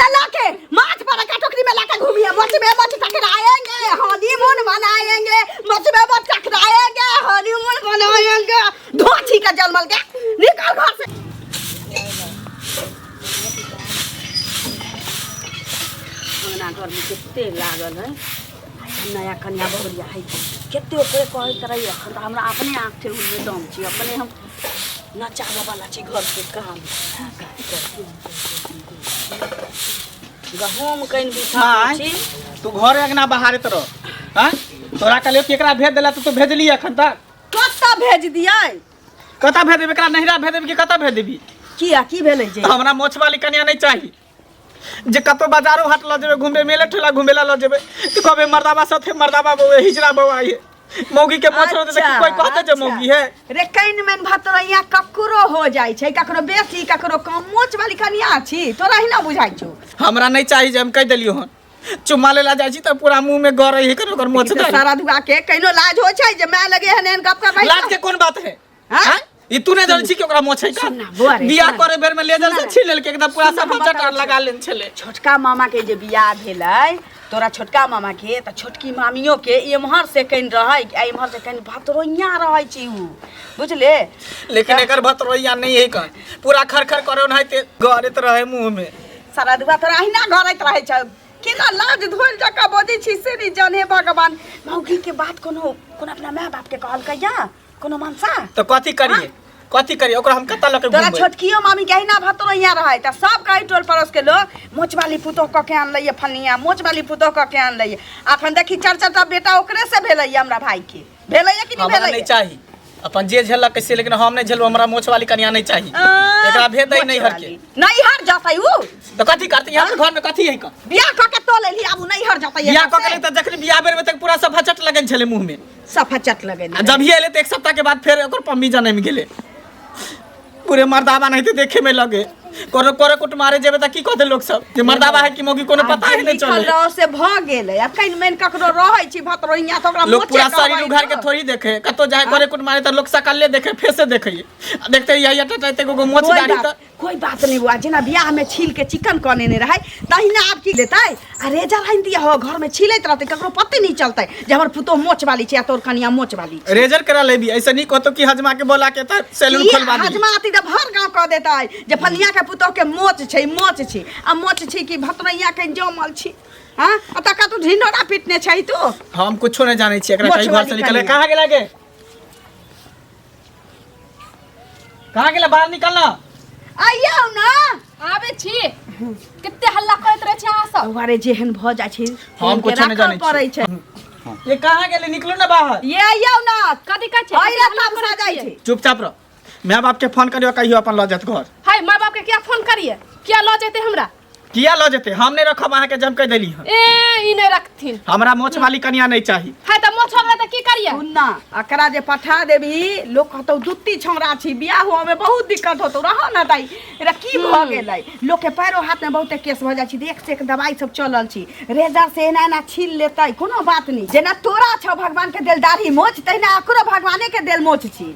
त लाके माछ पर का टोकरी में लाके घूमिए, मोच में मोच टकराएंगे हनीमून मनाएंगे, मोच में मोच टकराएंगे हनीमून मनाएंगे। धोछी का जलमल के निकल घर से। अंगना घरमे कते लागल है नया कन्या बहुरिया है, कते ओकरे कहैत रही। अखन तऽ हमरा अपने आँख ठेहुनमे दम छी, अपने हम नचाबऽ वाला छी। घरके काम गहूम कनि बिछा माय, छी। तू घर अंगना बहारैत रह। हाँ, तोरा कहलियो कि एकरा भेज देला तऽ तू भेजली अखन तक? कतऽ भेज दियै? कतऽ भेज देबी एकरा? नहिरा भेज देबी कि कतऽ भेज देबी? किया, की भेलै जे? तऽ हमरा मोछ वाली कन्या नहीं चाही जे कतौ बाजारो हाट लऽ जेबै घूमबे, मेले ठेला घूमे ला लऽ जेबै तऽ कहबै मर्दाबा साथे मर्दाबा बौआ, हिजड़ा बौआ ये। मौगी के मोछ रहतै तऽ कोई कहतै जे मौगी है? रे कनि मन भतरैया ककरो हो जाइ छै, ककरो बेसी ककरो कम। मोछ वाली कनिया छी, तोरा ही ना बुझाइ छौ। हमरा नहीं चाही जे हम कहि देलियो हन। चुम्मा लेला जाइ छी तऽ पूरा मुंह में गरै है ओकर मोछ दाढ़ी। सारा धुआ के कहिनो लाज होइ छै जे माय लगे हन एहन गप करबै? लाज के कोन बात है? हाँ? हाँ? ई तू नहीं जानै छी कि ओकरा मोछ है का? सुन ना, बौआ रे, बियाह सुन ना। करे बेर में लेजर से छीन लेलकै एकदम पूरा, सुन ना, सफा हम बताबै चटार छी। लगा लेन छलै। छोटका मामा के जे बियाह भेलै तोरा छोटका मामा के, तऽ छोटकी मामियो के एम्हर से कनि रहै आ एम्हर से कनि भतरोइया रहै छै उ, बुझले? लेकिन एकर भतरोइया नहीं है कन, पूरा खर खर करे ओनाहिते गरैत रहे मुंह में। सारा दुआ तोरा अहिना घरैत रहै छै। केना लाज धोल जकाँ बजै छी से नहि जाने भगवान। मौगी के बात कोनो कोनो अपना माय बाप के कहलकै या कोनो मनसा? तऽ कथी करिए, कथी करिए ओकरा हम कतऽ लऽ के तोरा घुमबै? छोटकियो मामी के अहिना भतरोइया रहै तऽ सब कहै टोल पड़ोस के लोग, मोचवाली पुतोह कऽ के आनलैए फनिया, मोचवाली पुतोह कऽ के आनलैए। अखन देखी, चारि चारि टा बेटा ओकरे से भेलैए, हमरा भाई के भेलैए कि नहि? हमरा भेलैए नहीं चाही। अपन जे झेलक से, लेकिन हम नहीं झेलू। हमरा मोछ वाली कन्या नहीं चाही। एकरा भेज दही नैहर के। नैहर जतै उ? तो कथी करते यहाँ पर? घर में कथी है का? बियाह कऽ के तो लेली, आब उ नैहर जतै। बियाह कऽ के ले तऽ जखन बियाह बेर में तक पूरा सफा चट लगन छलै मुंह में। सफा चट लगे। आ जब ही एले तऽ एक सप्ताह के बाद फेर ओकर पम्मी जनमि गेलै। पूरे मर्दाबा नहीं तो देखे में लगे। कोनो करे कुट मारे जेबे तऽ की कहते लोग सब जे मर्दाबा है कि मौगी, कोनो पता ही नहीं लिखल चले। रहो से भऽ गेलै। आब कनि मनि ककरो रहै छी भतरोहिया तऽ ओकरा लोग मोचे पूरा शरीर कहबै उघार के तऽ। थोड़ी देखे। कतो जाए करे कुट मारे तऽ लोग सकले देखे, फेसे देखे आ देखते यही अटट एते गो मोछ कोई दाढ़ी बात तऽ कोई बात नहीं बुआ, जेना बियाह में छील के चिकन कऽ नेने रहै तहिना आब की लेतै आ रेजर आनि दिअ हो, घर में छीलैत रहतै, ककरो पते नहीं चलतै जे हमर पुतोह मोच वाली छै आ तोर कनिया मोच वाली छै। रेजर करा लेबी, ऐसे नहीं कहतो कि हजमा के बोला के तऽ सैलून की खोलवा दी। हजमा आती तऽ भर गाँव कऽ देतै जे फलिया के पुतोह के मोच छै, मोच छै। आ मोच छै कि भतरैया के जमल छै? हाँ, आ तका तू ढिंढोरा पीटने छै तू। हम कुछो नहीं जानै छी। एकरा मोछ कहीं घर से वाली निकले। कनिया। कहाँ गेला गे? कहाँ गेला? बाहर निकलना। आइयौ ना। आबै छी। कते हल्ला करैत रहै छी अहाँ सब? अरे जेहन भऽ जाइ छै हम कुछो नहि जानै छी। पड़ै छै। ये कहाँ गेले? निकलो ना बाहर। ये आइयौ ना। कथी कहै छै? अइला कते हल्ला तमसा करै जाइ छियै? छै। चुपचाप रह। माय बाप के फोन करियो, कहियो अपन लऽ जायत घर। हाय, माय बाप के किया फोन करिए? किया लऽ जेतै हमरा? किया लऽ जेतै? हम नहि रखब अहाँके, जम कहि देली हन। ए, ई नहि रखथिन। हमरा मोछ वाली कनिया नहीं चाही। हाय, तऽ मोछ हो गेलै तऽ की करिए? सुन ना, एकरा जे पठा देबही, लोग कहतौ दुत्ती छौड़ा छी, बियाह हुआ में बहुत दिक्कत होतौ। रह ना दाई, एकरा की भऽ गेलै? लोग के पैरो हाथ में बहुते केस भऽ जाइ छै, देख से दवाई सब चलल छी, रेजर से एना एना छील लेतै, कोनो बात नहीं। जेना तोरा छौ भगवान के देल दाढ़ी मोछ, तहिना एकरो भगवाने के देल मोछ छी।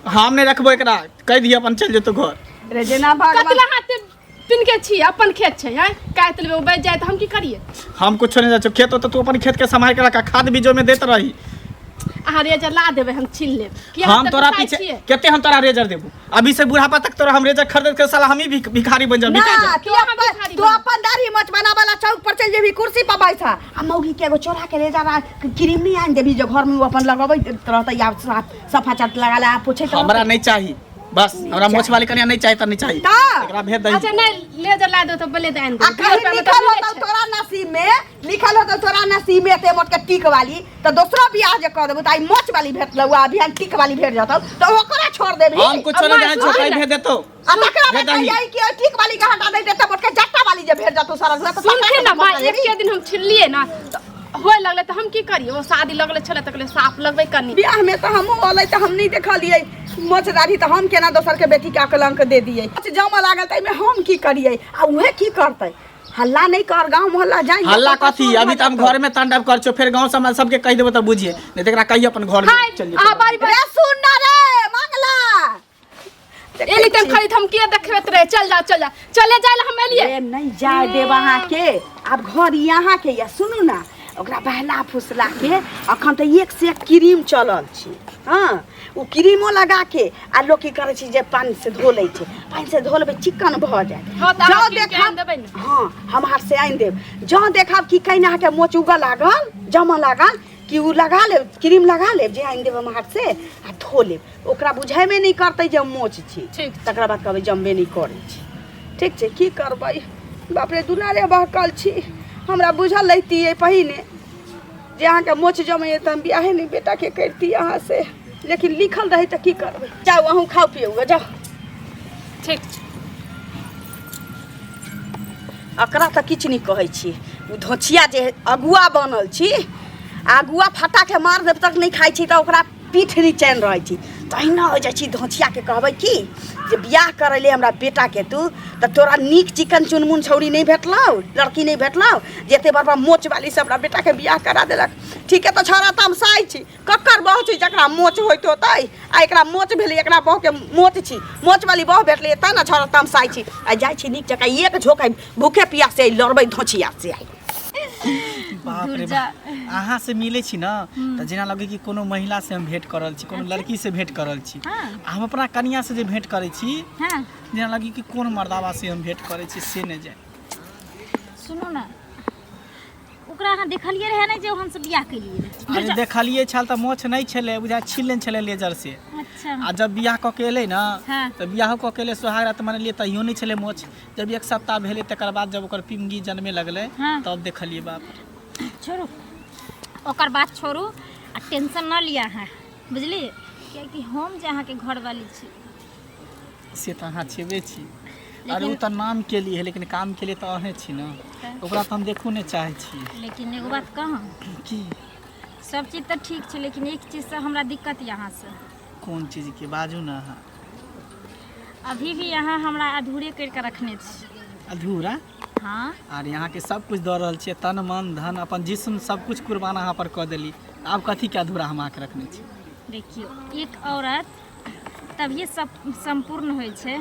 हम नहीं रखबो एकरा, कहि दिअ अपन चलि जेतौ घर। रे जेना भगवान कतला हाथ पिनके छी, अपन खेत छै। हैं, काटि लेबै, ओ बचि जाए तऽ हम की करिए? हम कुछो नहीं जाइ। खेत होतौ, तू अपन खेत के सम्हारि के रख, खाद बीजो में देत रही। अहाँ रेजर ला देबै, हम छीन लेब। किया हम तऽ तोरा गुस्साइ पीछे छियै? कते हम तोरा रेजर देबू? अभी से बुढ़ापा तक तोरा हम रेजर खरीद के साला हम ही भिखारी बन जाब, ना बिका जाब। तू अपन तू अपन दाढ़ी मोछ बनाबला चौक पर चलि जेबही, कुर्सी पर बैसा आ मौगी के एगो चोरा के रेजर आ क्रीम नहीं आनि देबही जे घर में उ अपन लगबैत रहतै या सफा चट लगा ले आ पोछैत रहतै। हमरा नहीं चाही, बस हमरा मोछ वाली कन्या नहीं चाही त नहीं चाही। तऽ? एकरा भेज दही। अच्छा, नहीं लेजर ला दो तऽ बोले तऽ आनि आ देबै। कहीं 20 रुपया मे तऽ लिखल मिलै होतौ छै। तोरा नसीब में लिखल होतौ, तोरा नसीब में एते मोट के टीक वाली तऽ दोसरो बियाह जे कऽ देबौ तऽ आइ मोछ वाली भेटलौ आ अभियान टीक वाली भेट जतौ तऽ ओकरा छोड़ देबही? हम कुछो नहीं अम्मा, जानै छो, सुन कहीं ना। भेज देतौ। आ तकरा बाद भेज दही। कहियै कि ओहि टीक वाली के हटा दैते तऽ मोट के जट्टा वाली जे भेट जतौ सरल हुआ तऽ सुनथिन ना माँ, पकड़ा लेबही। एके दिन हम छिललियै ना तऽ होए लगलै, तऽ हम की करियै? ओ शादी लगले छलै तऽ कहलियै साफ लगबै कनि। बियाह में तऽ हमहूँ अलै तऽ हम नहीं देखलियै मोछ दाढ़ी, तऽ हम केना दोसर के बेटी के कलंक दे दियै? मोछ जमऽ लागल ताहिमे हम की करियै आ उहे की करतै? हल्ला नहीं कर, गाँव मोहल्ला जाई। हल्ला कथी? अभी तऽ हम घर में तांडव कर छो, फेर गांव समाज सबके कहि देबो तऽ बुझिए नहीं। तऽ एकरा कहियो अपन घर में हाय चल अहाँ जेतौ। बारी रे सुन ना रे मंगला, एली तम खरीद हम किया देखबेत रहे चल जाओ चल जाओ चले जाए हम एलिए ए नहीं जाए देब अहाँके आब घर अहाँके यऽ सुनू ने ओकरा बहला फुसला के अखन तऽ एक से एक क्रीम चलल छै हँ ओ क्रीमो लगा के आ लोक की करै छै जे पानि से धो लै छै पानि से धो लेबै चिकन भऽ जायत हँ, तऽ अहाँ जँ कीन के देखब आनि देबै ने। हँ हम हाथ से आनि देब जँ देखब कि कहीं अहाँके मोच उगऽ लागल जमऽ लागल कि ओ लगा लेब क्रीम लगा लेब जे आनि देब हम हाथ से आ धो लेब ओकरा बुझेबे नहि करतै जे हम मोच छी ठीक। तकरा बाद कहबै जमबे नहि करै छै ठीक छै की करबै बाप रे दुलारे बहकल छी हमरा बुझल रहितियै पहिने जे अहाँके मोच जमैए तऽ हम बियाहे नहि बेटाके करिती अहाँसँ लेकिन लिखल रहै तऽ की करबै जाउ अहूँ खाउ पियू जाउ ठीक छै एकरा तऽ किछु नहि कहै छी ओ धोछिया जे अगुआ बनल छी आ अगुआ फटाके मार देब तक नहि खाइ छी तऽ ओकरा पीठ नहि चैन रहै छी तहिना हो जाइ छी धोछियाके कहबै की जे बियाह करै ले हमरा बेटाके तू तऽ तोरा नीक चिकन चुनमुन छौड़ी नहि भेटलौ लड़की नहि भेटलौ जे एते बड़ बड़ मोचवाली से हमरा बेटाके बियाह करा देलक ठीके तऽ छौड़ा तमसाइ छी ककर बहू छी जकरा मोच होइत होतै आ एकरा मोच भेलै एकरा बहूके मोच छी मोचवाली बहू भेटलै तैँ ने छौड़ा तमसाइ छी आ जाइ छी नीक जकाँ एक झोंक आइ भूखे पियासे आइ लड़बै धोछिया से आइ बाप रे दुर्जा। बाप अहाँ से मिलै छी ने तऽ जेना लगै कि कोनो महिला से हम भेंट कर रहल छी कोनो लड़की से भेंट कर रहल छी हाँ। आ हम अपना कनिया से जे भेंट करै छी हाँ जेना लगै कि कोन मर्दाबा से हम भेंट करै छी से नहि जाय सुनू ने ओकरा अहाँ देखलियै रहै ने जे हमसब बियाह केलियै रहै अरे देखलियै छल तऽ मोछ नहि छलै बुझा छील लेने छलै लेजर से अच्छा आ जब बियाह कऽ के एलै ने हाँ। तऽ बियाहो कऽ के एलै सोहाग रात मनेलियै तहियो नहि छलै मोछ जब एक सप्ताह भेलै तकर बाद जब ओकर पिमगी जनमे लगलै हाँ। तब देखलियै बाप रे। छोड़ू ओकर बात छोड़ू आ टेंशन न लिअ अहाँ बुझलियै कियाकि हम जे अहाँके घरवाली छी से तऽ अहाँ छेबे छी अरे ओ तऽ नाम के लिए है लेकिन काम के लिए तऽ अहें छी ने ओकरा तऽ हम देखू नहि चाहै छी लेकिन एगो बात कहूँ की सब चीज तऽ ठीक छै लेकिन एक चीजसँ हमरा दिक्कत यऽ अहाँसँ कोन चीजके बाजू ने अहाँ अभी भी अहाँ हमरा अधूरे करिके रखने छी अधूरा हाँ आर यहाँके सब कुछ दऽ रहल छियै तन मन धन अपन जिस्म सब कुछ कुर्बान अहाँ पर कऽ देली आब कथीके अधूरा हम अहाँके रखने छी देखियौ एक औरत तभिए सब सम्पूर्ण होइ छै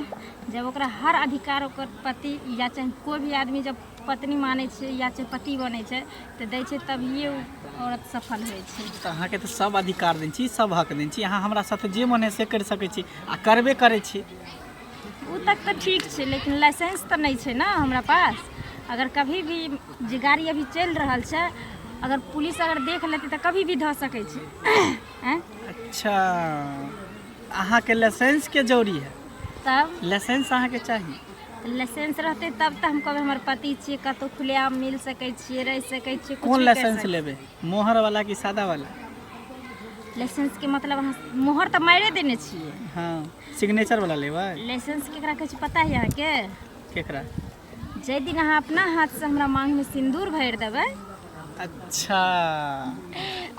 जब ओकरा हर अधिकार ओकर पति या चाहे कोइ भी आदमी जब पत्नी मानै छै या चाहे पति बनै छै तऽ दै छै तभिए ओ औरत सफल होइ छै तऽ अहाँके तऽ सब अधिकार दै छी सब हक दै छी अहाँ हमरा साथे जे मन है से करि सकै छी आ करबे करै छी ओ तक तऽ ठीक छै लेकिन लाइसेंस तऽ नहि छै ने हमरा पास अगर कभी भी जे गाड़ी अभी चलि रहल छै अगर पुलिस अगर देख लेतै तऽ कभी भी धऽ सकै छै आँय अच्छा अहाँके लाइसेंसके जरूरी है तब लाइसेंस अहाँके चाही लाइसेंस रहतै तब तऽ हम कहबै हमर पति छियै कतहु खुलेआम मिल सकै छियै रहि सकै छियै कुछ कोन भी करि लाइसेंस सकै लेबै मोहर वाला कि सादा वाला लाइसेंस के मतलब अहाँ मोहर तऽ मारे देने छियै हाँ सिग्नेचर वाला लेबै लाइसेंस केकरा कहै छै पता है अहाँके केकरा जाहि दिन अहाँ अपना हाथसँ हमरा माँगमे सिन्दूर भरि देबै अच्छा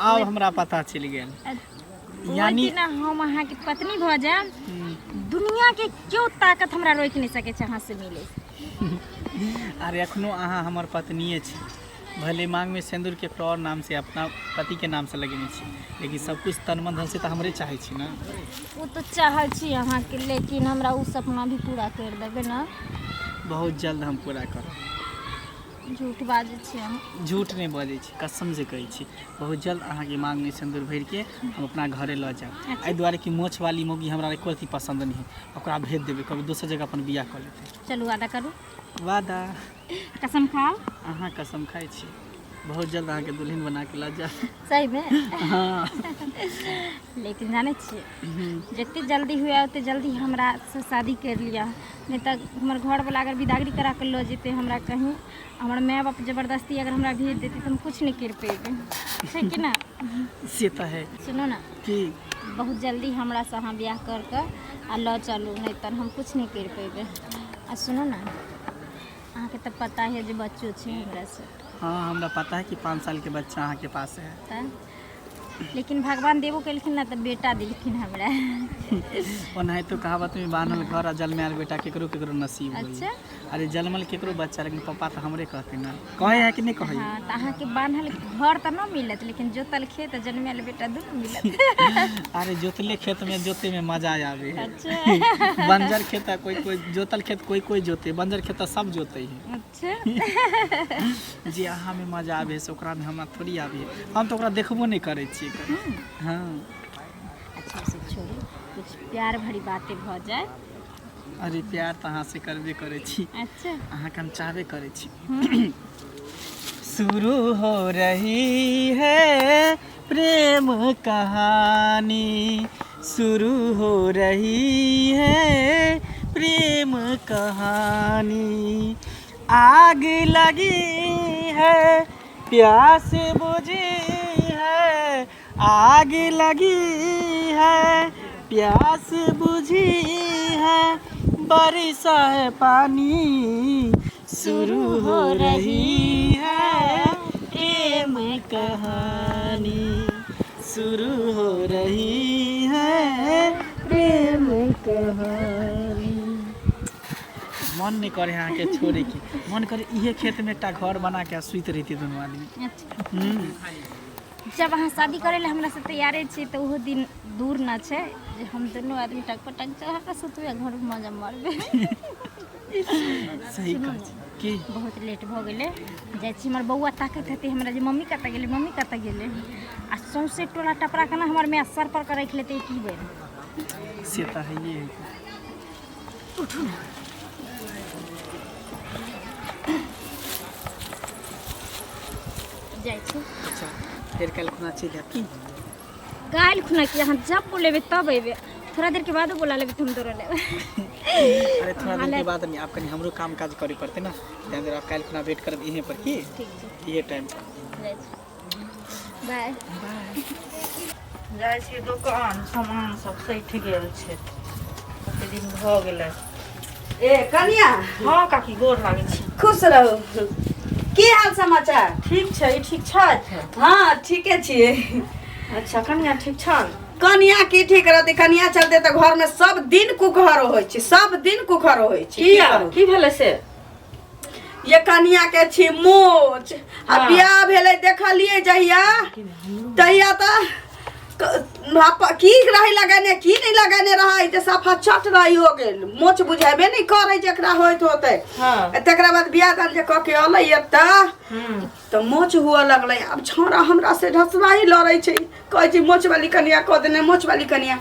आब हमरा पता चलि गेल ओहि यानी दिन हम अहाँके पत्नी भऽ जायब दुनियाके केओ ताकत हमरा रोकि नहि सकै छै अहाँसँ मिलै अरे एखनो अहाँ हमर पत्निए छी भले मांगमे सिन्दूर केकरो आओर नामसँ अपना पतिके नामसँ लगेने छी लेकिन सब कुछ तन मन धन से तऽ हमरे चाहै छी ने ओ तऽ चाहै छी अहाँके लेकिन हमरा ओ सपना भी पूरा करि देबै ने बहुत जल्द हम पूरा करब झूठ बाजै छी अहाँ झूठ नहि बजै छी कसम से कहै छी बहुत जल्द अहाँके मांगमे सिन्दूर भरिके हम अपना घरे लऽ जायब एहि दुआरे कि मोछवाली मौगी हमरा एको रत्ती पसन्द नहि है ओकरा भेज देबै कभी दोसर जगह अपन बियाह कऽ लेतै चलू वादा करू वादा कसम खाओ अहाँ कसम खाइ छी बहुत जल्द अहाँके दुल्हन बना के लऽ जायब सहीमे हाँ लेकिन जानै छियै जते जल्दी हुए ओते जल्दी हमरा से शादी करि लिअ नहि तऽ हमर घरवला अगर बिदागरी करा कऽ लऽ जेतै हमरा कहीं हमर माय बाप जबरदस्ती अगर हमरा भेज देतै तऽ हम किछु नहि करि पेबै छै कि ना से तऽ है सुनू ने की बहुत जल्दी हमरासँ अहाँ बियाह कर कऽ आ लऽ चलू नहि तऽ हम किछु नहि करि पेबै आ सुनू ने अहाँके तऽ पता है जे बच्चो छै हमरासँ हाँ हमरा पता है कि 5 साल के बच्चा अहाँके पास है तऽ लेकिन भगवान देबो केलखिन ने तऽ बेटा देलखिन हमरा। ओनाहितो कहावत में बान्हल घर आ जन्मायल बेटा केकरो केकरो नसीब होई। अच्छा। अरे जन्मल केकरो बच्चा, लेकिन पप्पा तऽ हमरे कहते ना, कहे है कि नहीं कहे? हाँ, तऽ अहाँके बान्हल घर तऽ न मिलत, लेकिन जोतल खेत आ जन्मायल बेटा दुनू मिलत। अरे जोतले खेत में जोते में मजा आवे है। अच्छा। बंजर खेत है, कोई कोई जोतल खेत कोई कोई जोते, बंजर खेत तो सब जोते है। अच्छा। जे अहाँ में मजा आवे है से ओकरा में हमरा थोड़ी आवे है, हम तो ओकरा देखबो नहीं करै छियै कभी। हाँ। अच्छा से छोड़ू, कुछ प्यार भरी बातें भऽ जाए। अरे प्यार तऽ अहाँ से करबे करै छी। अच्छा। अहाँके हम चाहबे करै छी। शुरू हो रही है प्रेम कहानी, शुरू हो रही है प्रेम कहानी, आग लगी है प्यास बुझी है, आग लगी है प्यास बुझी है, बरसा है पानी, शुरू हो रही है प्रेम कहानी, शुरू हो रही है प्रेम कहानी। मन नहीं करे अहाँके छोड़े के, मन करे इहे खेत में एकटा घर बना के सुति रहती दुनू आदमी। अच्छा। जब अहाँ शादी करै लए हमरा से तैयारे छी तऽ ओहो दिन दूर न छै जे हम दुनू आदमी टक पर टक चढ़ा कऽ सुतबै आ घर मे मजा मारबै। सही कहै छी की? बहुत लेट भऽ गेलै, जाइ छी, हमर बौआ ताकैत हेतै हमरा जे मम्मी कतऽ गेलै, मम्मी कतऽ गेलै, आ सौंसे टोला टपरा के ने हमर माय सर पर के राखि लेतै की बेर। से तऽ हैये है। जाइ छी। अच्छा, फेर काल्हि खुना चलि आयब की? काल्हि खुना की, अहाँ जब बोलेबै तब अयबै, थोड़ा देर के बादो बोला लेबै तऽ हम दौड़ल अयबै। अरे थोड़ा दिन के बाद नहीं, आब कनि हमरो काम काज करे पड़तै ना, ताहि दुआरे आब काल्हि खुना वेट करब इहे पर की? ठीक छै। इहे टाइम पर। जाइ छी, बाय। जाइ छी दोकान, सामान सब सठि गेल छै, कते दिन भऽ गेलै। ए कनिया। हँ काकी, गोर लागै छी। खुश रहू, की हाल समाचार? ठीक छै, ई ठीक छथि? हाँ ठीके छियै। अच्छा कनिया ठीक छल? कनिया की ठीक रहतै, कनिया चलते तऽ घर में सब दिन कुखर होइ छै, सब दिन कुखर होइ छै। किया, की भेलै से? ये कनिया के छी मोच आ हाँ। बियाह भेलै देखलियै जहिया तहिया तऽ की रही लगेने की नहीं लगेने रहै जे सफा चट रही हो गेल, मोच बुझेबे नहीं करै जेकरा होइत होतै। हाँ। तकरा बाद बियाह दान जे कऽ के अलै एतऽ तऽ मोच हुअ लगलै। आब छौड़ा हमरा से ढसबाही लड़ै छै, कहै छै मोच वाली कनिया कऽ देने, मोच वाली कनिया।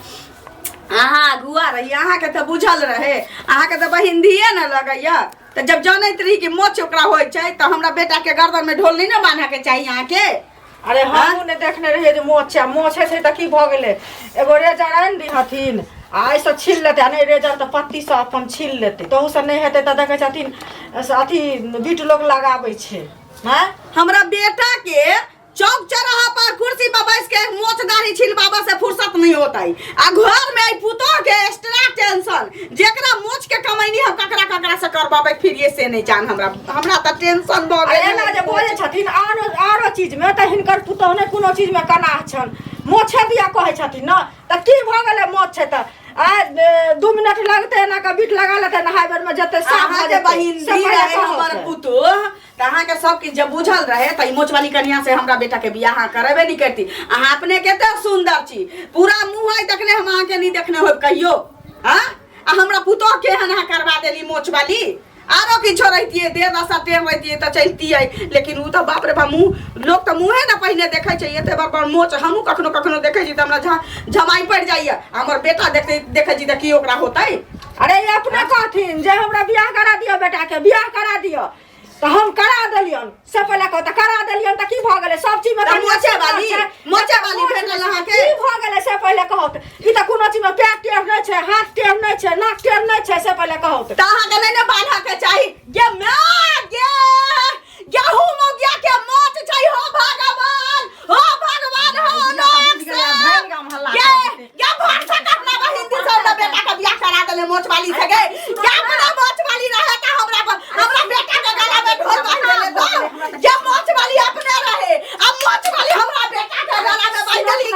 अहाँ अगुआ रही, अहाँके तऽ बुझल रहे, अहाँके तऽ बहिन धिये ने लगैया, तऽ जब जनैत रही कि मोच ओकरा होइ छै तऽ हमरा बेटाके गर्दनमे ढोल नहि ने बान्हके चाही अहाँके। अरे हमहूँ ने देखने रहियै जे मोच छै, आ मोच छै तऽ की भऽ गेलै, एगो रेजर आनि दिहथिन आ एहिसँ छील लेतै, आ नहि रेजर तऽ पत्तीसँ अपन छील लेतै, तहूसँ नहि हेतै तऽ देखै छथिन से अथी बीट लोक लगाबै छै। आँय हमरा बेटा के चौक चौराहा पर कुर्सी पर बैस के मोच दाढ़ी छिलबाबा से फुर्सत नहीं होता है, आ घर में आई पुतोह के एक्स्ट्रा टेंशन, जेकरा मोच के कमैनी हम ककरा ककरा से करबाबै फिर ये से नहीं जान, हमरा हमरा तऽ टेंशन भऽ आ गेल। एना जे बजै छथिन आरो आरो चीजमे तऽ हिनकर पुतोह नहि कोनो चीजमे कनाह छनि, मोछे दिया कहै छथिन ने, तऽ की भऽ गेलै मोछ छै तऽ आ 2 मिनट लगतै, एना कऽ बीट लगा लेतै, नहाय बेरमे जेतै साफ अहाँ भऽ जे जेतै। बहिन से धी पहिले रहे कहत। हमर पुतोह तऽ अहाँके सब किछु जब बुझल रहे तऽ ई मोचवाली कनिया से हमरा बेटा के बियाह अहाँ करेबे नहीं करती। अहाँ अपने कते सुंदर छी, पूरा मुँह है तखने हम अहाँके नहीं देखने होब कहियो। हाँ, आ हमरा पुतोह के एहन अहाँ करवा देली मोचवाली। आरो किछो रहितियै, देह दशा टेढ़ रहितियै तऽ चलतियै, लेकिन उ तऽ बाप रे बाप मुँह, लोक तऽ मुँहे ने पहिने देखै छै, एते बड़ बड़ मोच हमहूँ कखनो कखनो देखै छी तऽ हमरा झमाइ पड़ि जाइए, हमर बेटा देखै देखै छी तऽ की ओकरा होतै। अरे ई अपने कहथिन जे हमरा बियाह करा दिअ, बेटा के बियाह करा दिअ, तऽ हम करा देलियन, से पहिले कहू तऽ करा देलियन तऽ की भऽ गेलै? सब चीजमे तऽ कनिया मोचे छै, वाली, छै। मोचे वाली भेटल अहाँके? की भऽ गेलै से पहिले कहू तऽ। ई तऽ कोनो चीजमे पैर टेढ़ नहि छै, हाथ टेढ़ नहि छै, नाक टेढ़ नहि छै, से पहिले कहू तऽ। तऽ अहाँके नहि ने बान्हके चाही। गे माय गे, गेहूं मौगिया के मोच छै, हो भगवान, हो भगवान, हो लोक भरि गाम हल्ला गे, गे भर सक अपना बहिन दी से हमरा बेटा के बियाह करा देले मोच वाली से गे। गे अपना मोच वाली रहे त हमरा हमरा बेटा के गला में ढोल बांध देले तो। गे मोच वाली अपने रहे, अब मोच वाली हमरा बेटा के गला में बांध देली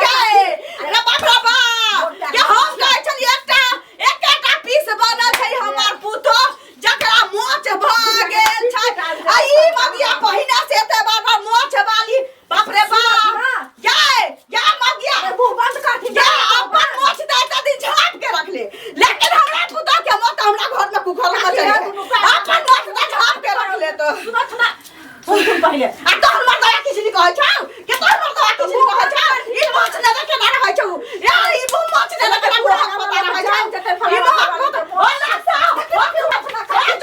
मौगिया पहिना से एते बार बार मोछ वाली बाप रे बाप ये या मौगिया मुंह बंद करथिन या अपन मोछ दे एते दिन झाप के रख ले लेकिन हमरा पुतोह के मोछ हमरा घर में कुखर में चल अपन मोछ दे झाप के रख ले तो सुनत ना सुन पहिले आ तोहर मर्दवा किछु नहि कहै छौ के तोहर मर्दवा किछु नहि कहै छौ ई मोछ ने रखे ना रहै छौ या ई मुँह मोछ ने रखे ना बुढ़ा पता रहै छौ ई मुँह पता ओ लासा ओ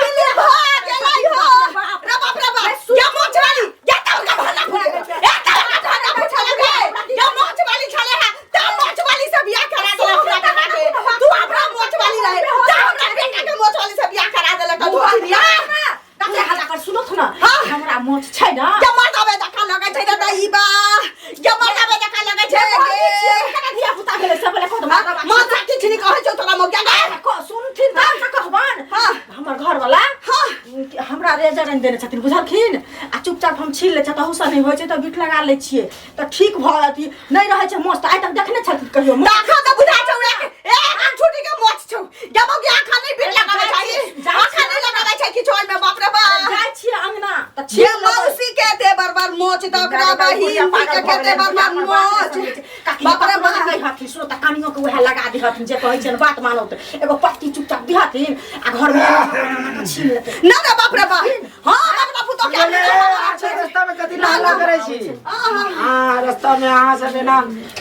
चुल्ली भ गेलै हो रे बाप रे बाप या मोछ वाली या तोहर का भाला फूटे ए तोहर का भाला फूटे लगे या मोछ वाली छले है ता मोछ वाली से बियाह करा देलक हमरा बेटा के तू अपना मोछ वाली रहे ता हमरा बेटा के मोछ वाली से बियाह करा देलक तू बियाह कते हल्ला कर सुनत ना हाँ। हमरा मोछ छै ना या मर्दाबे धक्का लगै छै रे ई बा या मर्दाबे धक्का लगै छै गे केना धिया पुता भेलै सब बोले कहत माता माता किछु नहि कहै छौ तोरा मौगिया गे सुनथिन तब ने कहबन हाँ। हमर घर वाला हाँ। हमरा रेजर आनि देने छथिन बुझलखिन आ चुपचाप हम छील लै छियै तहूसँ नहि होइ छै तऽ बिट लगा लै छियै तऽ ठीक भऽ अथी नहि रहै छै मोछ तऽ आइ तक देखने छथिन कहियो मोछ? देखा तऽ बुझा छौ एक एक आँख छुटी के मोछ छौ या मौगिया आँखा नहि बिट लगाबै छै आँखा नहि लगाबै छै किछु ओहिमे बाप रे बाप जाइ छियै अंगना तऽ ये छील लेबै। मौसी के दे बार बार मोच तऽ ओकरा बहिन के के दे बार बार मोच बाप रे बाप कहै हथिन सुनो तऽ कानियो के उएह लगा दिहथिन जे कहै छियनि बात मानौ तऽ एगो पत्ती चुपचाप दिहथिन आ घर में छीन लेतै ना ना बाप रे बाप हाँ अपना पुतोह के ले, अच्छा रास्ता में कथी ला हल्ला करै छी हाँ रास्ता में अहाँ सब एना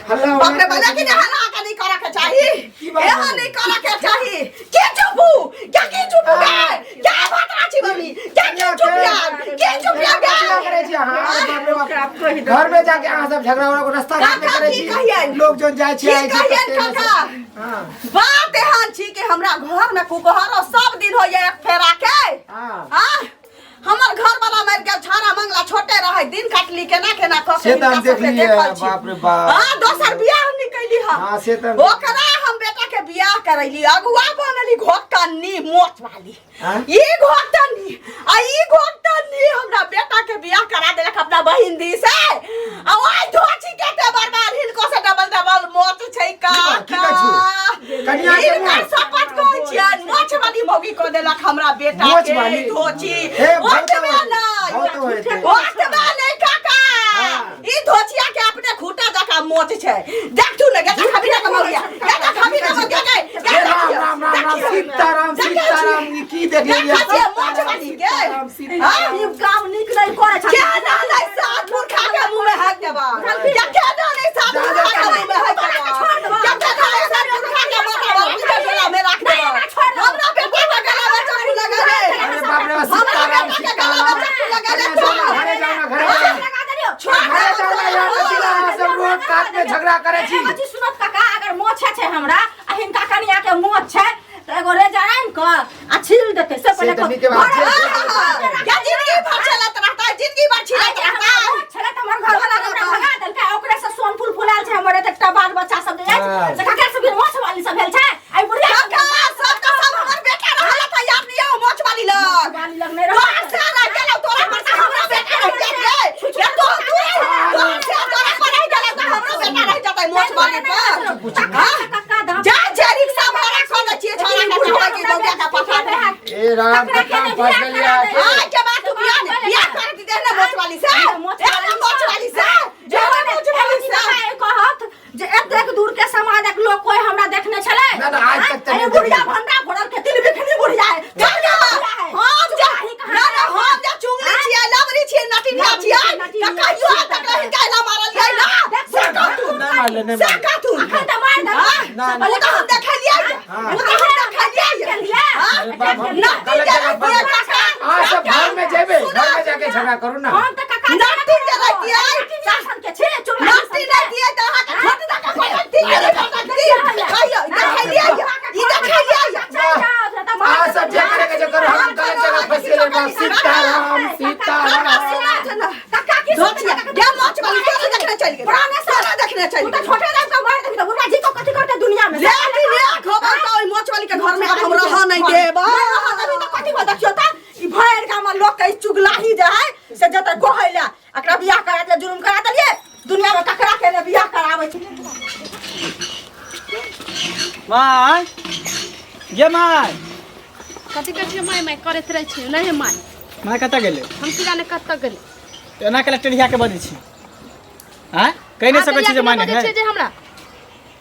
हल्ला बाप रे बाप लेकिन एहन अहाँके नहीं करऽ के चाही की बात एहन भेलै? नहीं करऽ के चाही के चुपू क्या के चुपू गे क्या बात राची मम्मी क्या के चुप यार के चुप यार हल्ला करै छी अहाँ अरे बाप रे बाप घर में जाके अहाँ सब झगड़ा उगड़ा के रास्ता घाट में काका, करै की छी कहियैन? लोग जोन जाइ छी की आइ छी कहियैन कते काका? हाँ बात एहन छी कि हमरा घर में कुकहरो सब दिन होइए एक फेरा के हाँ। हाँ हमर घर वाला मरि गेल छाड़ा मंगला छोटे रहे दिन काटली केना केना कऽ के से तऽ हम हिनका सबके देखलियै, देखल छी। बाप रे बाप। हाँ दोसर बियाह नहि कैली हम हाँ, से तऽ हम- ओकरा हम बेटा के बियाह करैली अगुआ बनली घोटनी मोच वाली हाँ? ई घोटनी आ ई घोटनी हमरा बेटा के बियाह करा देलक अपना बहिन दी से आ ओइ धोची के ते बर्बाद हिनको से डबल डबल मोच छै की बात, की काका कहै छी? कनिया के हिनकर मोच? शपथ कहै छियनि मोछ वाली मौगी कऽ देलक हमरा बेटा मोछ के वाली? धोची हे, बहुत ओतबे होइत- बहुत नहि होइत। ओतबे नहि काका हाँ। ई धोचिया के अपने खूटा जकाँ मोच छै देखथु ने गेटा खाबी ना मौगिया गेटा खाबी ना मौगिया गे हे राम राम राम राम सीताराम सीताराम ई की देख लेलियै देखै छियै मोछ वाली के सीताराम सीताराम हाँ? ई काम नीक नहि करै के छथिन ना नहीं सात मूर्खा के मुंह में हाथ देबा या के ना नहीं सात मूर्खा के मुंह में हाथ देबा या के ना नहीं सात मूर्खा के माथा पर पीछे गला में रख देबा हमरा बेटा के गला में चाकू लगा दे अरे बाप रे बाप, हमरा सीताराम बेटा के गला में सीताराम चाकू लगा दे कनिया जाओ ना घरे जाओ ना घरे जाओ ना। लगा देलियौ घरे जाओ ना यार कथी ला अहाँ सब रोड कात में झगड़ा करै छी अथी सुनत काका अगर मोछ छै हमरा आ हिनका कनिया के मोछ छै तऽ एगो रेजर आनि कऽ आ छील देतै से से पहिले तऽ नीके बात छै। या जिंदगी भर चलत रहता है जिंदगी भर छिलत रहता है छलै तऽ हमर घरवाला हमरा भगा देलकै ओकरे से सोन फूल फुलायल छै हमर एतेकटा बाल बच्चा सब जे हाँ। अछि से ककरा से भी मोछ वाली सब भेल छै आई बुढ़िया काका सब का सब हमर बेटा रहल त याद नहीं आओ मोछ वाली लग वाली लग नहि रहल तोहर से रह गेलौ तोरा पर से हमरा बेटा रह जात गे या तो तू तोहर से तोरा पर रह गेलौ त हमरो बेटा रह जतै मोछ वाली पर काका दाम जा जे रिक्शा भाड़ा कऽ दै छियै छोरा के कहबै कि बौआ के पठा दे ए राम कक्का फंस गेलियै अहाँके। आ के बात तू बियाह ने बियाह कर दे ने मोछ वाली से मोछ ए ने मोछ वाली से जे मोछ वाली से कहत जे एतेक दूर के समाजक लोग कोई हमरा देखने छलै ना, ना, आज तक तऽ अरे नहि बुढ़िया देखलियै। भंडा घोड़ल के तिल बिखनी बुढ़िया है काका हम जे ना ना हम जे चुंगली छियै लवरी छियै नटिनिया छियै त कहियो आ तक रहि काइला मारल जाइ ना से कहतू नहि मारले नहि से मारले कहतू अखन तऽ मार देब ना, ना। ओ तऽ हम देखलियै हाँ। ओ तऽ हम देखलियै हाँ? अरे बाप, हम नटी गलत जे जगह रहितियै फंस काका अहाँ सब घर में जेबै घर में जाके झगड़ा करू ना हम तऽ काका नटी जे रहितियै के छी चुगला नटी रहितियै तऽ अहाँके छोट दऽ कऽ पटकती कहियो देखलियै ई देखलियै अहाँ सब जे करे के जे करू हम गलत जगह फंस गेलियै बाप सीताराम सीताराम काका की धोतिया गे मोछ वाली तोरा देखने चलि गेल तोरा देखने चलि तू तऽ गेल छोटे राम के मार देबही तऽ बुढ़ा जी को कथी करते दुनिया में ले दी ले खबर तो ओहि मोछ वाली के घर में आब हम रह नहीं देब नहीं रहऽ देबही तऽ कथी भेल देखियौ तऽ ई भरि गाम लोक के ई चुगलाही जे है से जतऽ कहै लए एकरा बियाह करा देलियै जुलुम करा देलियै दुनिया में ककरा के ने बियाह कराबै छै माय गे माय कथी कहै छियै माय माय करैत रहै छियै नहि हे माय माय कतऽ गेलै? हम की जाने कतऽ गेलै। तऽ एना केला टेढ़िया के बजै छी? आँय, कहि नहि सकै छी जे माने है जे हमरा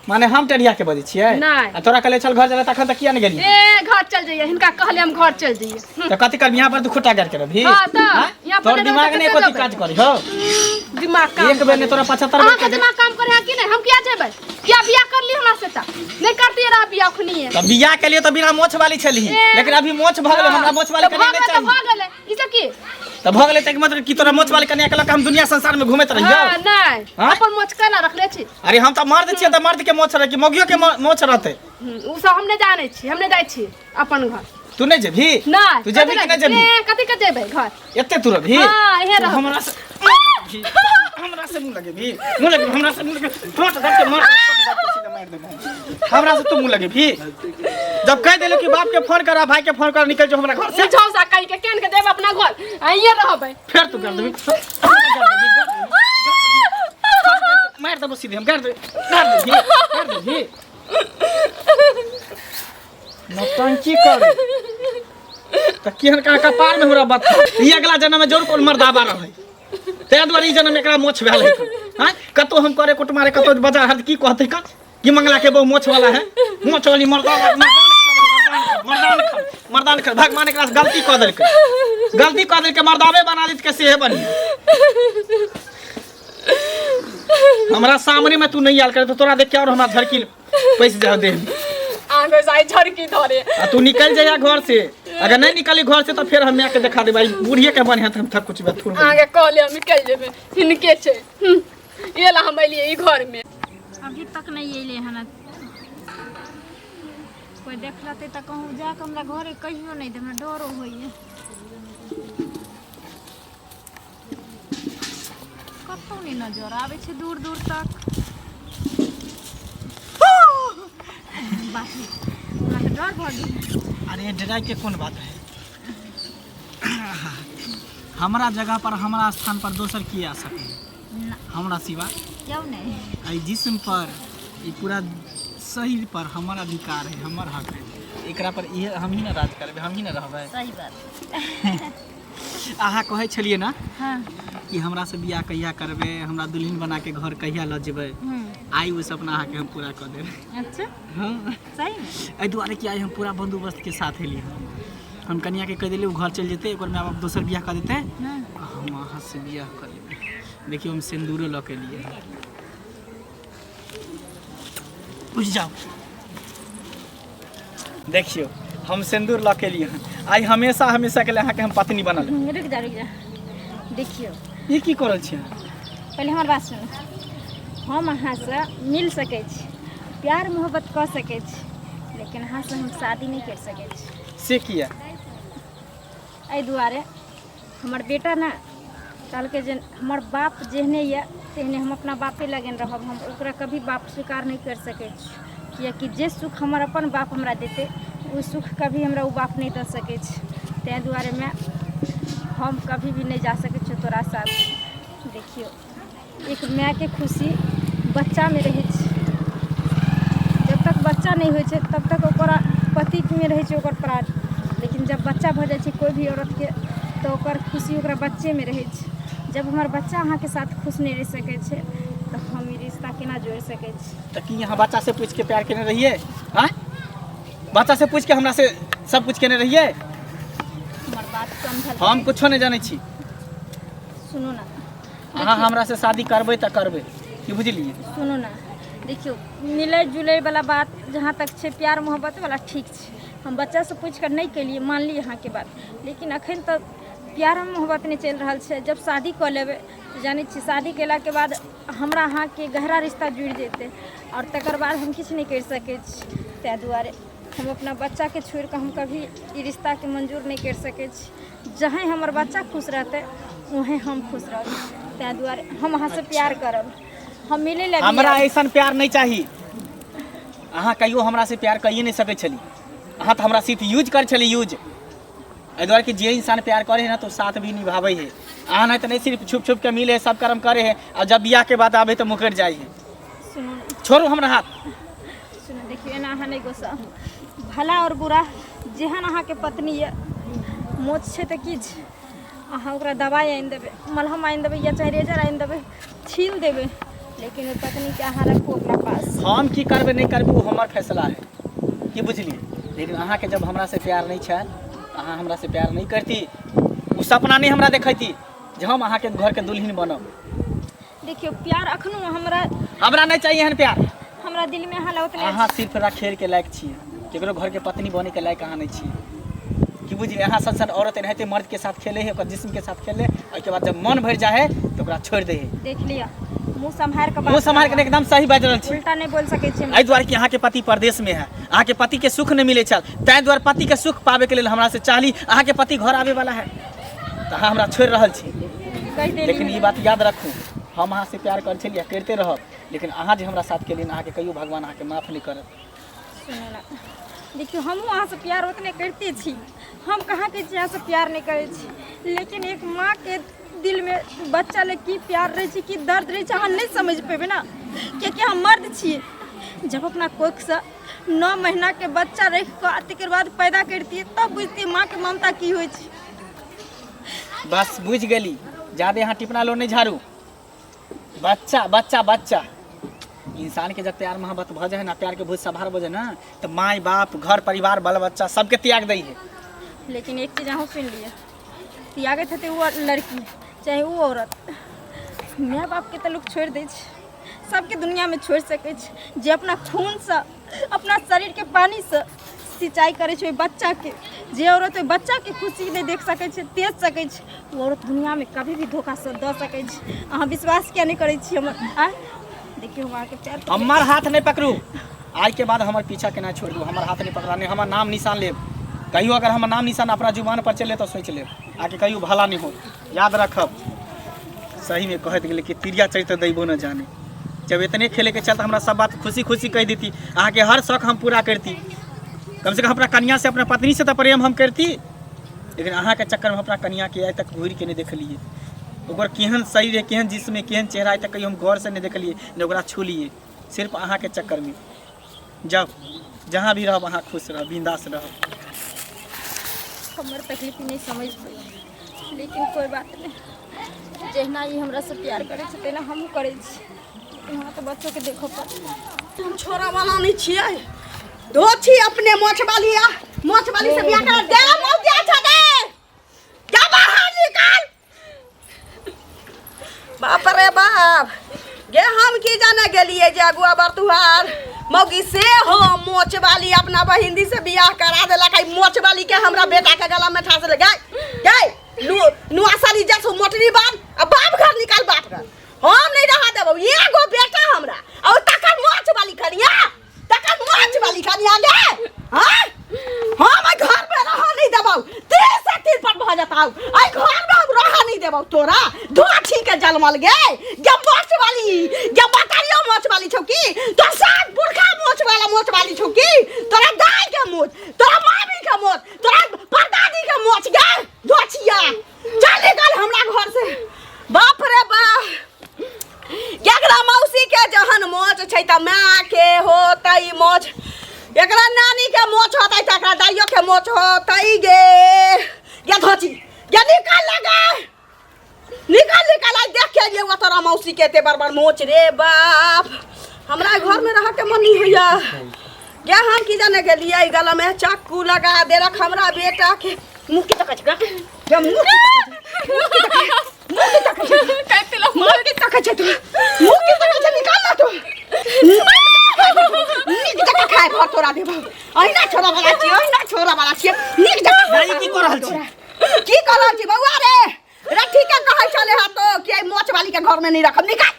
माने हम टेढ़िया के बजै छियै? नहि। आ तोरा कहले चल घर चले, तखन तऽ किया नहि गेली? ए घर चल जइए, हिनका कहले हम घर चल जइए। तऽ कथी करबी यहाँ पर? तू खुट्टा गाड़ि के रहबी? हाँ, तऽ, आँय? यहाँ पर तोर नहि दिमाग रहबै नहि तऽ कथी कतऽ काज करी हो? दिमाग काम एक बेर नहि तोरा 75 बेर अहाँके दिमाग काम करे है कि नहीं? हम किया जेबै? किया बियाह कर ली हमरा से? तऽ नहीं करती रहा बियाह अखनिए। तऽ बियाह के लिए तऽ बिना मोछ वाली छली, ए। लेकिन अभी मोछ भऽ गेलै, हमरा मोछ वाली तऽ कन्या भऽ नहि गेलै तऽ चाही। भऽ गेलै, ई सब की? तऽ भऽ गेलै तऽ मतलब कि तोरा मोछ वाली कन्या के लऽ कऽ हम दुनिया संसार में घूमैत रहियौ? हाँ, नहीं। हाँ? अपन मोछ केना रखले छी? अरे हम तऽ मर्द छियै तऽ मर्द के मोछ रहै कि मौगियो के मोछ रहतै? उ सब हम नहीं जानै छी, हम नहीं जाइ छी अपन घर। तू नहि जेबही? नहीं। तू जेबही कि नहि जेबही? ए, कथी के जेबै घर? एते तू रहबही? हाँ, इहे तू रहबै। हमरा से मुँह लगेबही? मुँह लगेबही हमरा से? मुँह लगेबही? ठोस धर के मार, सीधा मारि देबो। हमरा से तू मुँह लगेबही? जब कहि देलू कि बाप के फोन कर, भाई के फोन कर, निकल जो हमरा घर से। झौसा कहि के केन के देब अपना घर, आ इहे रहबै। फेर तू कर देबही, मारि देबो सीधे हम। कर देबी, कर देबही, कर देबही। नौटंकी करे तऽ केहन का कपार में हमरा बता। ई अगला जन्म में जरूर कोन मर्दाबा रहै, ताहि दुआरे ई जन्म एकरा मोछ भेल है। हाँ, कतौ हम करे कुटमारे, कतौ बाजार हाट, की कहतै का कि मंगला के बहु मोछ वाला है, मोछ वाली मर्दाना, मर्दान, मर्दान, मर्दान। भगवान एकरा से गलती कऽ देलकै, गलती कऽ देलकै, मर्दाबे बना देलकै, सेहे बढ़िया। हमरा सामने में तू नहीं आयल करे तो तोरा देख के और हमरा झड़की पैस जा देह में। आगे जाय झड़की धरे। आ तू निकल जाइया घर से। अगर नहीं निकली घर से तो फिर हम के देखा देबै। बूढ़िए के बढ़िया हम थक कुछ थुर। आगे कहले हम निकल जेबै, हिनके छै। ये ला हम एलियै ई घर में। अभी तक नहीं अयलै हन। कोइ देख लेतै तऽ कहूँ जाकऽ हमरा घरे कहियो नहि दे, हमरा डरो होइए। कतहु नहि नजर आबै छै दूर दूर तक। बाप रे, हमरा तऽ डर भऽ गेल। अरे डराय के कोन बात है? हमरा जगह पर, हमरा स्थान पर दोसर की आ सके ना। हमरा सिवा? क्यों नहीं। एहि जिस्म पर, ई पूरा शरीर पर हमर अधिकार है, हमर हक है। एकरा पर इहे हम ही ने राज करबै, हम ही ने रहबै। सही बात। अहाँ कहै छलियै ने हाँ कि हमरा से बियाह कहिया करबै, हमरा दुल्हन बना के घर कहिया लऽ जेबै? आइ ओ सपना अहाँके हम पूरा कऽ देबै। अच्छा? हाँ। सही में? एहि दुआरे कि आइ हम पूरा बंदोबस्त के साथ एलियै हन। हम कनिया के कहि देलियै, ओ घर चलि जेतै, ओकर माय बाप दोसर बियाह कऽ देतै, आ हम अहाँ से बियाह कऽ लेबै। देखियौ, हम सिन्दूरो लऽ के एलियै हन। उठि जाउ। देखियौ, हम सिन्दूर लऽ के एलियै हन। आइ हमेशा हमेशा के लिए अहाँके हम पत्नी बनल। रुक जा, रुक जा, देखियौ। ई की कऽ रहल छी अहाँ? पहिले हमर बात सुनू। हम अहाँसँ मिल सकै छी, प्यार मोहब्बत कऽ सकै छी, लेकिन अहाँसँ हम शादी नहि करि सकै छी। से किया? एहि दुआरे, हमर बेटा ने कहलकै जे हमर बाप जेहने यऽ तेहने हम अपना बापे लगन रहब, हम ओकरा कभी बाप स्वीकार नहि करि सकै छी, किएकि जे सुख हमर अपन बाप हमरा देतै ओ सुख कभी हमरा ओ बाप नहि दऽ सकै छै। ताहि दुआरेमे हम कभी भी नहि जा सकै छियौ तोरा साथ। देखियौ, एक मायके खुशी बच्चामे रहै छै। जब तक बच्चा नहि होइ छै तब तक ओकर पतिमे रहै छै ओकर प्राण, लेकिन जब बच्चा भऽ जाइ छै कोइ भी औरतके तऽ ओकर खुशी ओकरा बच्चेमे रहै छै। जब हमर बच्चा अहाँके साथ खुश नहि रहि सकै छै तऽ हम ई रिश्ता केना जोड़ि सकै छी? तऽ की अहाँ बच्चा से पूछि के प्यार केने रहियै? आँय, बच्चा से पूछि के हमरा से सब कुछ केने रहियै? हमर बात समझल। हम कुछो नहि जानै छी। सुनू ने। अहाँ हमरा से शादी करबै तऽ करबै, की बुझलियै? सुनू ने, देखियौ, मिलै जुलै वाला बात जहाँ तक छै, प्यार मोहब्बत वाला ठीक छै। हम बच्चासँ पूछि कऽ नहि केलियै, मानली अहाँके बात, लेकिन अखन तऽ प्यार मोहब्बत नहि चलि रहल छै। जब शादी कऽ लेबै तऽ जानै छियै, शादी केलाके बाद हमरा अहाँके गहरा रिश्ता जुड़ि जेतै आओर तकर बाद हम किछु नहि करि सकै छी। ताहि दुआरे हम अपना बच्चाके छोड़ि कऽ हम कभी ई रिश्ताके मंजूर नहि करि सकै छी। जहाँ हमर बच्चा खुश रहतै वहें हम खुश रहबै। ताहि दुआरे हम अहाँसँ प्यार करब, हम मिलै लए भी हमरा आयब। ऐसन प्यार नहीं चाही। अहाँ कहियो हमरा से प्यार कहिए नहीं सकै छली। अहाँ तऽ हमरा सिर्फ यूज कर छली, यूज। एहि दुआरे कि जे इंसान प्यार करे है ना तो साथ भी निभाबै है। अहाँ नहीं तऽ नहीं, सिर्फ छुप छुप के मिले है, सब कर्म करे है, और जब बियाह के बाद आबे तो मुकर जाइ है। सुनू ने। छोड़ू हमरा हाथ। सुनू, देखियौ, एना अहाँ नहि गोसा। भला आओर बुरा जेहन अहाँके पत्नी यऽ, मोच छै तऽ की छै? अहाँ ओकरा दवाइ आनि देबै, मलहम आनि देबै या चाहे रेजर आनि देबै, छील देबै, लेकिन ओहि पत्नीके अहाँ रखू अपना पास। हम की करबै नहि करबै ओ हमर फैसला है, की बुझलियै? लेकिन अहाँके जब हमरासँ प्यार नहि छल, अहाँ हमरासँ प्यार नहि करती, ओ सपना नहि हमरा देखैती जे हम अहाँके घरके दुल्हन बनब। देखियौ, प्यार अखनो हमरा हमरा नहि चाहिए एहन प्यार। हमरा दिलमे अहाँ लए उतने। अहाँ सिर्फ रखेलके लायक छियै, केकरो घरके पत्नी बनैके लायक अहाँ नहि छियै, की बुझलियै? अहाँ सन सन औरत एनाहिते मर्दके साथ खेले है, ओकर जिस्मके साथ खेले, ओहिके बाद जब मन भरि जाइ है तऽ ओकरा छोड़ि दै है। देख लिअ, मुँह सम्हारि कऽ। मुँह सम्हारि कऽ एकदम सही बाजि रहल छी, उल्टा नहि बोलि सकै छी। एहि दुआरे कि अहाँके पति परदेशमे है, अहाँके पतिके सुख नहि मिलै छल, ताहि दुआरे पतिके सुख पाबैके लेल हमरा से चाहली। अहाँके पति घर आबै वाला है तऽ अहाँ हमरा छोड़ि रहल छी। कहि देली। लेकिन ई बात याद रखू, हम अहाँ से प्यार करै छलियै, करिते रहब, लेकिन अहाँ जे हमरा साथ केलियै, अहाँके कहियो भगवान अहाँके माफ नहि करत। सुनू ने, देखियौ, हमहूँ अहाँसँ प्यार ओतने करिते छी, हम कहाँ कहै छी अहाँसँ प्यार नहि करै छी, लेकिन एक माँके दिलमे बच्चा लए की प्यार रहै छै, की दर्द रहै छै, अहाँ नहि समझि पेबै ने, कियाकि अहाँ मर्द छियै। जब अपना कोखसँ 9 महीनाके बच्चा राखि कऽ आ तकर बाद पैदा करितियै, तब बुझतियै माँके ममता की होइ छै। बस बुझि गेली, जादे अहाँ टिपना लो नहि झाड़ू। बच्चा बच्चा बच्चा, इंसान के जब प्यार मोहब्बत भऽ जाइ है ना, प्यार के भूत सवार भऽ जाइ ना, तऽ माय बाप घर परिवार बाल बच्चा सबके त्याग दै है। लेकिन एक चीज अहूँ सुनि लिअ, त्यागैत हेतै ओ लड़की चाहे ओ औरत, माय बापके तऽ लोक छोड़ि दै छै, सबके दुनिआँमे छोड़ि सकै छै। जे अपना खूनसँ अपना शरीरके पानीसँ सिंचाइ करै छै ओहि बच्चाके, जे औरत ओहि बच्चाके खुशी नहि देख सकै छै, तेज सकै छै, ओ औरत दुनिआँमे कभी भी धोखासँ दऽ सकै छै। अहाँ विश्वास किया नहि करै छी हमर? आँय देखियौ, हम अहाँके प्यार करै। हमर हाथ नहि पकड़ू, आइ के बाद हमर पीछा केना छोड़ि दू। हमर हाथ नहि पकड़ा, नहि हमर नाम निशान लेब कहियो। अगर हमर नाम निशान अपना जुबान पर चले तऽ सोचि लेब, आके कहियो भला नहि हो, याद रखब। सही में कहैत गेलै कि तिरिया चरित्र दैबो न जाने। जब इतने खेले के चलते हमरा सब बात खुशी खुशी कहि देती, अहाँके हर शौक हम पूरा करती, कम से कम अपना कनिया से अपना पत्नी से तऽ प्रेम हम करती, लेकिन अहाँके चक्करमे अपना कनियाके आइ तक घुरि के नहि देखलियै। ओकर केहन शरीर है, केहन जिस्म है, केहन चेहरा है, तक कहियो हम गौर से नहि देखलियै, नहि ओकरा छुलियै, सिर्फ अहाँके चक्करमे। जाउ, जहाँ भी रहब अहाँ खुश रहब, बिंदास रहब। हमर तकलीफ नहि समझ पेबै, लेकिन कोइ बात नहि, जहिना ई हमरासँ प्यार करै छै तहिना हमहूँ करै छी, लेकिन हमरा तऽ बच्चोके देखऽ पड़त। हम छोड़ा वाला नहीं छियै, दो छी अपने मोछ वाली आ मोछ वाली से बियाह कर दे। मौतिया छ दे, जा बाहर निकाल। बाप रे बाप, गे हम की जाने गेलिए जे अगुआ बरतुहार मौगी से हो मोछ वाली अपना बहिंदी से बियाह करा देलक। आई मोछ वाली के हमरा बेटा के गला में ठास ले गए गए नु नुआसारी जैसो मोटरी बांध आ बाप घर निकाल, बाप घर हम नहीं रहा देबो। एगो बेटा हमरा और तकर मोछ वाली खनिया, तकर मोछ वाली खनिया गे। हां, हम एहि घर में रह नहीं देबौ, तीर से तीर पर भऽ जतौ। एहि घर में हम रह नहीं देबौ तोरा धोठी के जलमल गे। गे मोछ वाली, गे बतारियो मोछ वाली छौ की? तोर सात पुरखा मोछ वाला मोछ वाली छौ की? तोरा दाई के मोछ, तोरा मामी के मोछ, तोरा परदादी के मोछ। गे धोछिया, चल निकल हमरा घर से। बाप रे बाप, एकरा मौसी के जहन मोच छै तऽ माय के होतै मोच, एकरा नानी के मोच होतै तऽ एकरा दाइयो के मोच होतै। गे गे धोची, गे निकल लगा, निकल निकल। आई देख के लिए तोरा मौसी के एते बड़ बड़ मोच। रे बाप, हमरा घर में रह के मन नहीं होइया। गे हम की जाने गेलियै गला में चाकू लगा देलक हमरा बेटा के। मुँह की तकै छै गे? गे मुँह की तकै छै? मुँह की तकै छै? मुँह की तकै छै तू? मुँह की तकै छै? निकाल ना तू नीक जकाँ। खाय भर तोरा देबौ। अहिना छोड़ा वाला छियै, अहिना छोड़ा वाला छियै। नीक जकाँ दाई, की कऽ रहल छी? की कऽ रहल छी बौआ? रे रे, ठीके कहै छले हँ तो कि एहि मोच वाली के घर में नहीं रखब। निकाल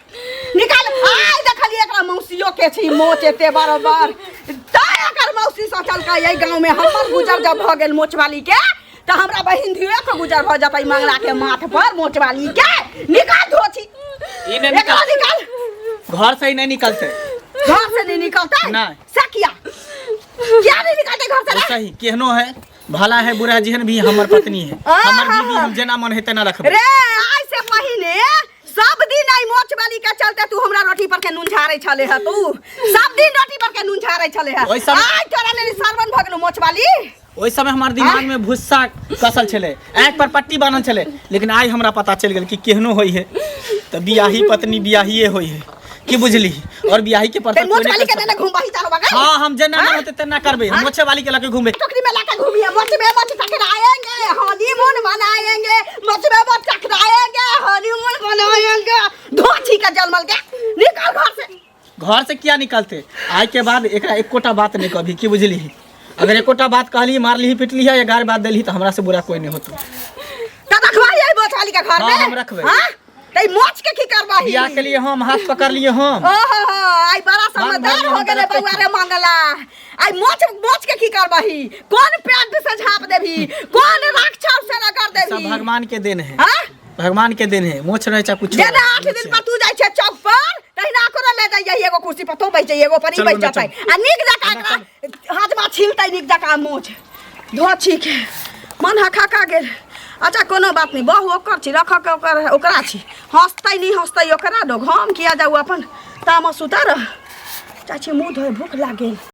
निकाल। आइ देखलियै एकरा मौसियो के छै मोच एते बराबर, तैं एकर मौसी सोचलकै एहि गाँव में हमर गुजर जब भऽ गेल मोच वाली के, तऽ हमरा बहिन धियो के गुजर भऽ जेतै मंगला के माथ पर। मोच वाली के निकाल धोछी। ई नहि एकरा निकल निकाल घर से ही नहीं निकलते। घर से नहीं निकलतै? नहीं। से किया? किया नहीं निकलतै घर से रे? सही केहनो है, भला है बुरा है, जेहन भी हमर पत्नी है, हमर बीवी, हम जेना मन है तेना रखबै। रे आइ से पहिने सब दिन आई मोच वाली के चलते तू हमरा रोटी पर के नून झाड़े छले है। तू सब दिन रोटी पर के नून झाड़े छले है। ओहि समय- आइ तोरा लेल सरवन भऽ गेलो मोच वाली। ओहि समय हमर दिमाग में भुस्सा कसल छलै, आँखि पर पट्टी बान्हल छलै, लेकिन आइ हमरा पता चलि गेल कि केहनो होइ है तऽ बियाही पत्नी बियाहिए होइ है, की बुझली? और बियाही के ते परतर मोच कोई वाली नहीं के कर देने घुमबही चारो बगल। हाँ, हम जेना मन होते तेना करबै, हम मोछे वाली के लके घूमबै। टोकरी में लाके घूमिए, मोच में मोच टकराएंगे, हनीमून मनाएंगे, मोच में मोच टकराएंगे, हनीमून मनाएंगे। धोछी के जलमल के निकल घर से। घर से किया निकलते? आइ के बाद एकरा एकोटा बात नहीं कहबी, की बुझली? अगर एकोटा बात कहली, मारली, पिटली या गार बात देली तऽ हमरा से बुरा कोई नहीं होतो। त रखवाही आई मोच वाली के घर हाँ, में? हम रखबै। हाँ? त ई मोच के की करबाही? बियाह के लिए हम हाथ पकड़ लिए हम। ओहो, आई बड़ा समझदार भरलियै हो हम गेलै तऽ रखै बौआ रे मंगला। आई मोच मोच के की करबही? कोन पैंट से झाँप देबही? कोन राक्षस से रगड़ सब देबही? भगवान के देन है। हाँ? भगवान के देन है, मोछ रहे चाहे कुछ। जेना 8 दिन पर तू जाइ छै चौक पर, तहिना ओकरो ले जाइए। एगो कुर्सी पर तो बैठ जाइए, एगो पर ई चलू बैठ ना, जेतै आ नीक जकाँ एकरा हाथमा छिलतै नीक जकाँ मोछ धोछी के। मन हखा गेल। अच्छा, कोनो बात नहि, बहु ओकर छी, रखऽ के ओकर ओकरा छी। हँसतै नहि हँसतै ओकरा लोग, हम किया जाउ? अपन तामस उतार। चाची, मुँह धोए, भूख लागल।